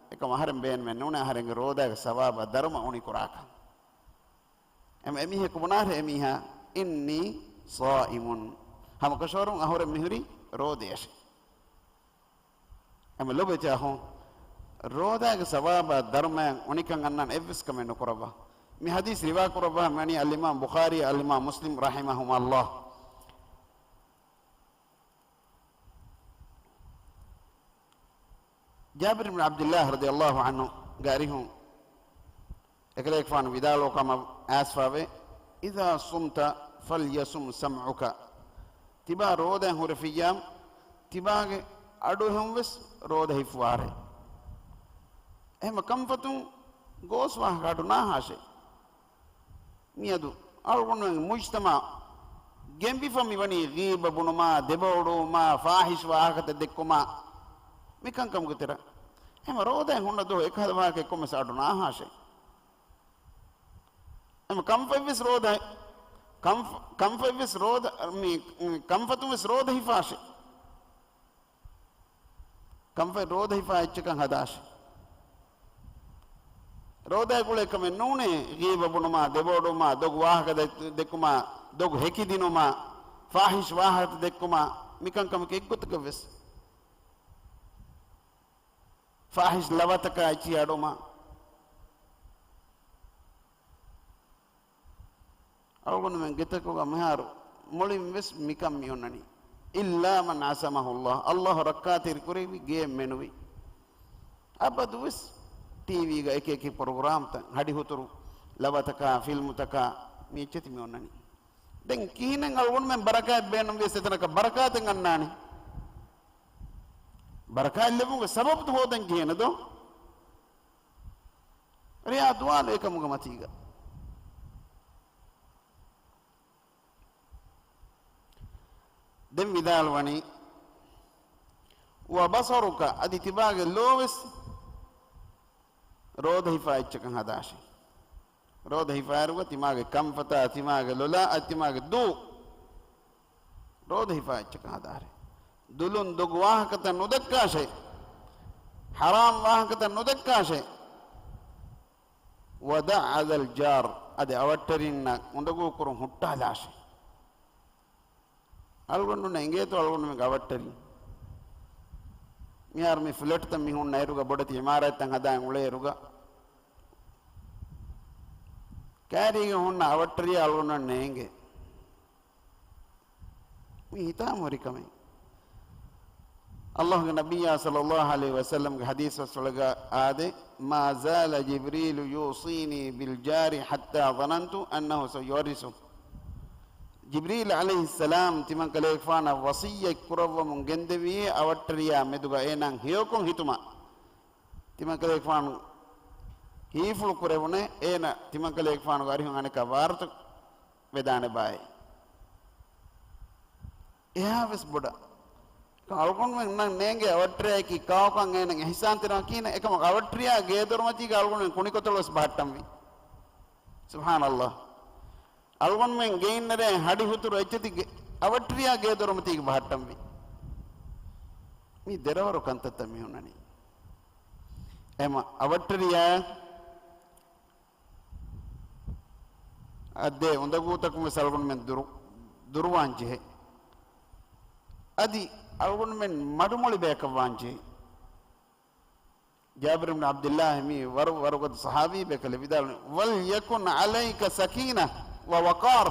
އެކަމް އަހަރެން ބޭނުމެއް ނޫނޭ އަހަރެންގެ ރޯދާގެ ސަވާބާ ދަރުމަ އުނިކުރާކަށް. އެމަ އެމީހަކު ބުނާށޭ އެމީހާ، إني صائم. ހަމަކަށަވަރުން އަހުރެން މިހުރީ ރޯދަޔަށޭ. އެމަ ލޮބުވެތި އަޚުން، ރޯދާގެ ސަވާބާ ދަރުމައިން އުނިކަން އަންނާނެ އެއްވެސް ކަމެއް ނުކުރައްވާ. މި ޙަދީޘް ރިވާ ކުރައްވާ މިވަނީ އަލްއިމާމް ބުޚާރީ، އަލްއިމާމް މުސްލިމް ރަޙިމަހުމާ ﷲ. ޖާބިރު ބިން ޢަބްދިއްލާހް ރަޟިޔައްލާހު ޢަންހުގެ އަރިހުން އެކަލޭގެފާނު ވިދާޅުވި ކަމަށް އައިސްފަވޭ، إذا صمت فليصم سمعك. ތިބާ ރޯދައިން ހުރެފިއްޔާ، ތިބާގެ އަޑު އެހުން ވެސް ރޯދަ ހިފުވާށޭ. އެހެމަ ކަންފަތުން ގޯސް ވާހަކަ އަޑު ނާހާށޭ. މިއަދު އަޅުގަނޑުމެން މުޖްތަމަޢު ގެނބިފަ މިވަނީ ޣީބަ ބުނުމާ، ދެބައޮޑުވުމާ، ފާޙިޝް ވާހަކަތައް ދެއްކުމާ، މިކަންކަމުގެ ތެރެއަށް. އެހެމަ ރޯދައިން ހުންނަ ދުވަހު އެކަހަލަ ވާހަކައެއް ކޮންމެސް އަޑު ނާހާށޭ. އެހެމަ ކަންފަތްވެސް ރޯދަ، ކަންފަ-، ކަންފަތްވެސް ރޯދަ، މި، މި ކަންފަތުންވެސް ރޯދަ ހިފާށޭ. ކަންފަތް ރޯދަ ހިފާ އެއްޗަކަށް ހަދާށޭ. ރޯދައިގުޅޭ ކަމެއް ނޫނޭ، ޣީބަ ބުނުމާ، ދެބައޮޑުވުމާ، ދޮގު ވާހަކަ ދެ-، ދެއްކުމާ، ދޮގު ހެކިދިނުމާ، ފާޙިޝް ވާހަކަ ދެއްކުމާ، މިކަންކަމަކީ އެއްގޮތަކަށްވެސް. ފާޙިޝް ލަވަތަކާ އެއްޗިހި އަޑުމާ. އަޅުގަނޑުމެން ގެތަކުގަ މިހާރު މުޅިން ވެސް މިކަން މިއޮންނަނީ. إلا من عصمه الله. ﷲ ރައްކާތެރި ކުރެއްވި ގެއެއް މެނުވީ. އަބަދުވެސް ޓީވީގަ އެކި އެކި ޕްރޮގްރާމްތައް، ހަޑިހުތުރު ލަވަތަކާ، ފިލްމުތަކާ މި އެއްޗެތި މި އޮންނަނީ. ދެން ކިހިނެއް އަޅުގަނޑުމެން ބަރަކާތް ބޭނުންވިޔަސް އެތަނަކަށް ބަރަކާތެއް އަންނާނީ؟ ބަރަކާތް ލެއްވުމުގެ ސަބަބު ހޯދަން ޖެހޭނެ ދޯ؟ ރެޔާ ދުވާލު އެކަމުގެ މަތީގަ. ދެން ވިދާޅުވަނީ، "وبصرك"، އަދި ތިބާގެ ލޯވެސް ރޯދަ ހިފާ އެއްޗަކަށް ހަދާށޭ. ރޯދަ ހިފާއިރުގަ ތިމާގެ ކަންފަތާ، ތިމާގެ ލޮލާ، އަދި ތިމާގެ ދޫ ރޯދަ ހިފާ އެއްޗަކަށް ހަދާށޭ. ދުލުން ދޮގު ވާހަކަތައް ނުދައްކާށޭ. ޙަރާމް ވާހަކަތައް ނުދައްކާށޭ. "ودع أذى الجار"، އަދި އަވަށްޓެރިންނަށް އުނދަގޫކުރުން ހުއްޓާލާށޭ. އަޅުގަނޑުންނަށް އެނގޭތޯ އަޅުގަނޑުމެންގެ އަވަށްޓެރިން؟ މިހާރު މި ފްލެޓްތައް މި ހުންނަ އިރުގަ، ބޮޑެތި އިމާރާތްތައް ހަދާން އުޅޭ އިރުގަ، ކައިރީގަ ހުންނަ އަވަށްޓެރިޔާ އަޅުގަނޑުންނަށް ނޭނގޭ. މި ހިތާމަހުރި ކަމެއް. ﷲގެ ނަބިއްޔާ ޞައްލައްލާހު ޢަލައިހި ވަސައްލަމްގެ ޙަދީޘް ވަސްފުޅެއްގަ އާދޭ، "ما زال جبريل يوصيني بالجار حتى ظننت أنه سيورثه." ޖިބްރީލް ޢަލައިހިއްސަލާމް ތިމަންކަލޭގެފާނަށް ވަޞިއްޔަތް ކުރައްވަމުން ގެންދެވިއޭ އަވަށްޓެރިޔާ މެދުގަ އޭނާ ހެޔޮކޮށް ހިތުމަށް. ތިމަންކަލޭގެފާނު ހީފުޅު ކުރެވުނޭ، އޭނަ ތިމަންކަލޭގެފާނުގެ އަރިހުން އަނެއްކާ ވާރުތަ ވެދާނެ ބާއޭ. އެހާވެސް ބޮޑަށް އަޅުގަނޑުމެންނަށް ނޭނގޭ އަވަށްޓެރިޔާއަކީ ކާކުކަން އޭނަ އިޙްސާންތެރިވާ ކިހިނެއް؟ އެކަމަކު އަވަށްޓެރިޔާ ގޭދޮރުމަތީގަ އަޅުގަނޑުމެން ކުނިކޮތަޅު ވެސް ބަހައްޓަންވީ. ސުބްޙާނަﷲ. އަޅުގަނޑުމެން ގެއިންނެރޭ ހަޑި ހުތުރު އެއްޗެތި ގެ-، އަވަށްޓެރިޔާ ގޭދޮރުމަތީގަ ބަހައްޓަންވީ. މީ ދެރަވަރު ކަންތައްތައް މި ހުންނަނީ. އެމަ އަވަށްޓެރިޔާ އަށް ދޭ އުނދަގޫތަކުން ވެސް އަޅުގަނޑުމެން ދުރު-، ދުރުވާން ޖެހޭ. އަދި އަޅުގަނޑުމެން މަޑުމޮޅި ބަޔަކަށް ވާން ޖެހޭ. ޖާބިރު ބިން ޢަބްދިއްލާހި މީ ވަރު-، ވަރުގަދަ ޞަޙާބީ ބޭކަލެއް ވިދާޅުވި، "وليكن عليك سكينة ووقار."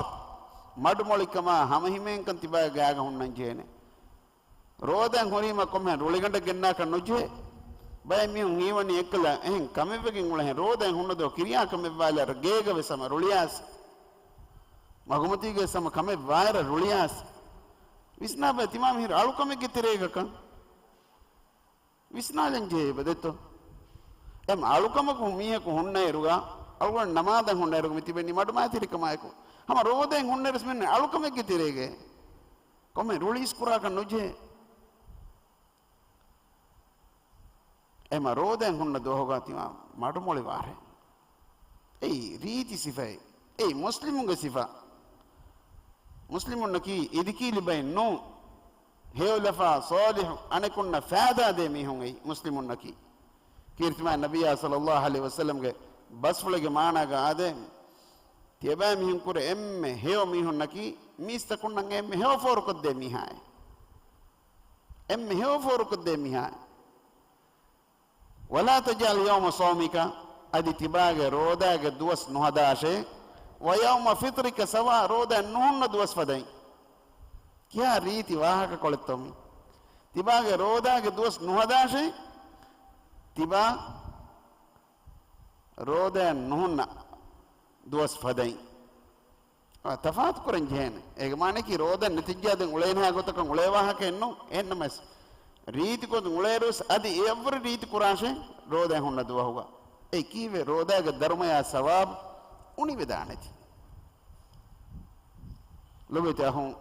މަޑުމޮޅިކަމާ ހަމަހިމޭންކަން ތިބާގެ ގާގަ ހުންނަން ޖެހޭނެ. ރޯދައިން ހުރީމަ ކޮންމެހެން ރުޅިގަނޑެއް ގެންނާކަށް ނުޖެހޭ. ބައެއް މީހުން ހީވަނީ އެއްކަލަ އެހެން ކަމެއްވެގެން އުޅެހެން ރޯދައިން ހުންނަ ދުވަހު ކިރިޔާ ކަމެއްވާލާއިރު ގޭގަ ވެސް ހަމަ ރުޅިއާސް. މަގުމަތީގަ ވެސް ހަމަ ކަމެއް ވާއިރަށް ރުޅިއާސް. ވިސްނާބަ ތިމާ މިހިރު އަޅުކަމެއްގެ ތެރޭގަކަން. ވިސްނާލަން ޖެހޭ ބަދެތޯ. އެމް އަޅުކަމަކު މީހަކު ހުންނައިރުގަ، އަޅުގަނޑު ނަމާދަށް ހުންނައިރުގަ މި ތިބެނީ މަޑުމައިތިރިކަމާއެކު. ހަމަ ރޯދައިން ހުންނައިރުސް މިން އަޅުކަމެއްގެ ތެރޭގަ. ކޮންމެ ރުޅި އިސްކުރާކަށް ނުޖެހޭ. އެމަ ރޯދައިން ހުންނަ ދުވަހުގަ ތިމާ މަޑުމޮޅިވާށޭ. އެއީ ރީތި ސިފައެއް. އެއީ މުސްލިމުންގެ ސިފަ. މުސްލިމުންނަކީ އިދިކީލި ބައެއް ނޫން. ހެޔޮލަފާ، ޞާލިޙު، އަނެކުންނަށް ފައިދާ ދޭ މީހުން އެއީ މުސްލިމުންނަކީ. ކީރިތި މާތް ނަބިއްޔާ ޞައްލައްލާހު ޢަލައިހި ވަސައްލަމްގެ ބަސްފުޅެއްގެ މާނާގަ އާދޭ، ތިޔަބައިމީހުން ކުރެ އެންމެ ހެޔޮ މީހުންނަކީ މީސްތަކުންނަށް އެންމެ ހެޔޮ ފޯރުކޮށްދޭ މީހާއޭ. އެންމެ ހެޔޮ ފޯރުކޮށްދޭ މީހާ. "ولا تجعل يوم صومك"، އަދި ތިބާގެ ރޯދާގެ ދުވަސް ނުހަދާށޭ، "ويوم فطرك سواء"، ރޯދައިން ނުހުންނަ ދުވަސް ފަދައިން. ކިހާ ރީތި ވާހަކަކޮޅެއްތޯ މީ؟ ތިބާގެ ރޯދާގެ ދުވަސް ނުހަދާށޭ، ތިބާ ރޯދައިން ނުހުންނަ ދުވަސް ފަދައިން. ތަފާތު ކުރަން ޖެހޭނެ. އޭގެ މާނައަކީ ރޯދަ ނެތިއްޖާ ދެން އުޅޭނެހާ ގޮތަކަށް އުޅޭ ވާހަކައެއް ނޫން. އެހެންނަމަވެސް، ރީތިކޮށް އުޅޭއިރުވެސް އަދި އެއަށްވުރެ ރީތި ކުރާށޭ ރޯދައެއް ހުންނަ ދުވަހުގަ. އެ ކީއްވެ ރޯދާގެ ދަރުމަޔާ ސަވާބު އުނިވެދާނެތީ. ލޮބުވެތި އަޚުން،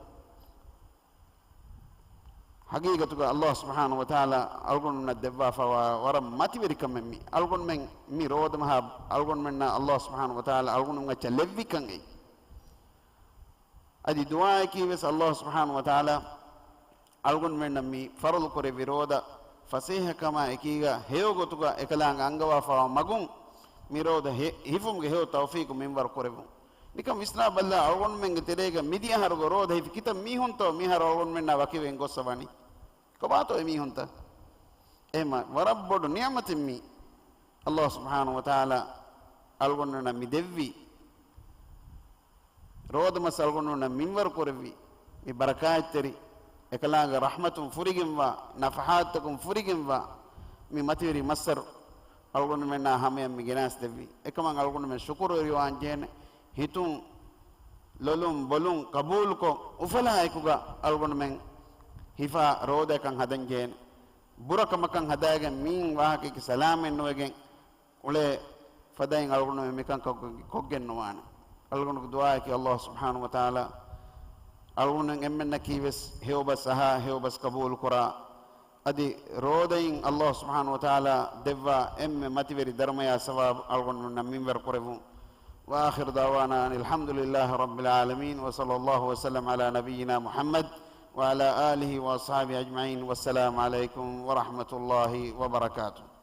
ޙަޤީޤަތުގަ ﷲ ސުބްޙާނަހޫ ވަތަޢާލާ އަޅުގަނޑުމެންނަށް ދެއްވާފައިވާ ވަރަށް މަތިވެރި ކަމެއް މީ. އަޅުގަނޑުމެން މި ރޯދަ މަހާ އަޅުގަނޑުމެންނަށް ﷲ ސުބްޙާނަހޫ ވަތަޢާލާ އަޅުގަނޑުމެން އައްޗަށް ލެއްވިކަން އެއީ. އަދި ދުޢާއަކީ ވެސް ﷲ ސުބްޙާނަހޫ ވަތަޢާލާ އަޅުގަނޑުމެންނަށް މި ފަރުޟު ކުރެއްވި ރޯދަ ފަސޭހަކަމާ އެކީގަ ހެޔޮ ގޮތުގަ އެކަލާނގެ އަންގަވާފައިވާ މަގުން މި ރޯދަ ހި-، ހިފުމުގެ ހެޔޮ ތައުފީޤު މިންވަރު ކުރެއްވުން. ނިކަން ވިސްނާ ބަލާ، އަޅުގަނޑުމެންގެ ތެރޭގަ މިދިޔަ އަހަރުގެ ރޯދަ ހިފި ކިތައް މީހުންތޯ މިހާރު އަޅުގަނޑުމެންނާ ވަކިވެގެން ގޮއްސަ ވަނީ؟ ކޮބާތޯ އެ މީހުންތައް؟ އެހެންމަ ވަރަށް ބޮޑު ނިޢުމަތެއް މީ. ﷲ ސުބްޙާނަހޫ ވަތަޢާލާ އަޅުގަނޑުމެންނަށް މި ދެއްވީ. ރޯދަ މަސް އަޅުގަނޑުމެންނަށް މިންވަރު ކުރެއްވި، މި ބަރަކާތްތެރި، އެކަލާނގެ ރަޙްމަތުން ފުރިގެންވާ، ނަފަޙާތްތަކުން ފުރިގެންވާ، މި މަތިވެރި މައްސަރު އަޅުގަނޑުމެންނާ ހަމަޔަށް މި ގެނާސް ދެއްވީ. އެކަމަށް އަޅުގަނޑުމެން ޝުކުރުވެރިވާން ޖެހޭނެ. ހިތުން، ލޮލުން، ބޮލުން ޤަބޫލުކޮށް، އުފަލާއެކުގަ އަޅުގަނޑުމެން ހިފާ ރޯދައަކަށް ހަދަން ޖެހޭނެ. ބުރަ ކަމަކަށް ހަދާގެން މިއިން ވާހަކައަކީ ސަލާމަތް ނުވެގެން އުޅޭ ފަދައިން އަޅުގަނޑުމެން މިކަންކަން ކޮށްގެން ނުވާނެ. އަޅުގަނޑުގެ ދުޢާއަކީ ﷲ ސުބްޙާނަހޫ ވަތަޢާލާ އަޅުގަނޑުމެން އެންމެންނަކީ ވެސް ހެޔޮބަސް އަހާ، ހެޔޮބަސް ޤަބޫލު ކުރާ، އަދި ރޯދައިން ﷲ ސުބްޙާނަހޫ ވަތަޢާލާ ދެއްވާ އެންމެ މަތިވެރި ދަރުމަޔާ ސަވާބު އަޅުގަނޑުމެންނަށް މިންވަރު ކުރެއްވުން. وآخر دعوانا أن الحمد لله رب العالمين، وصلى الله وسلم على نبينا محمد وعلى آله وأصحابه أجمعين، والسلام عليكم ورحمة الله وبركاته.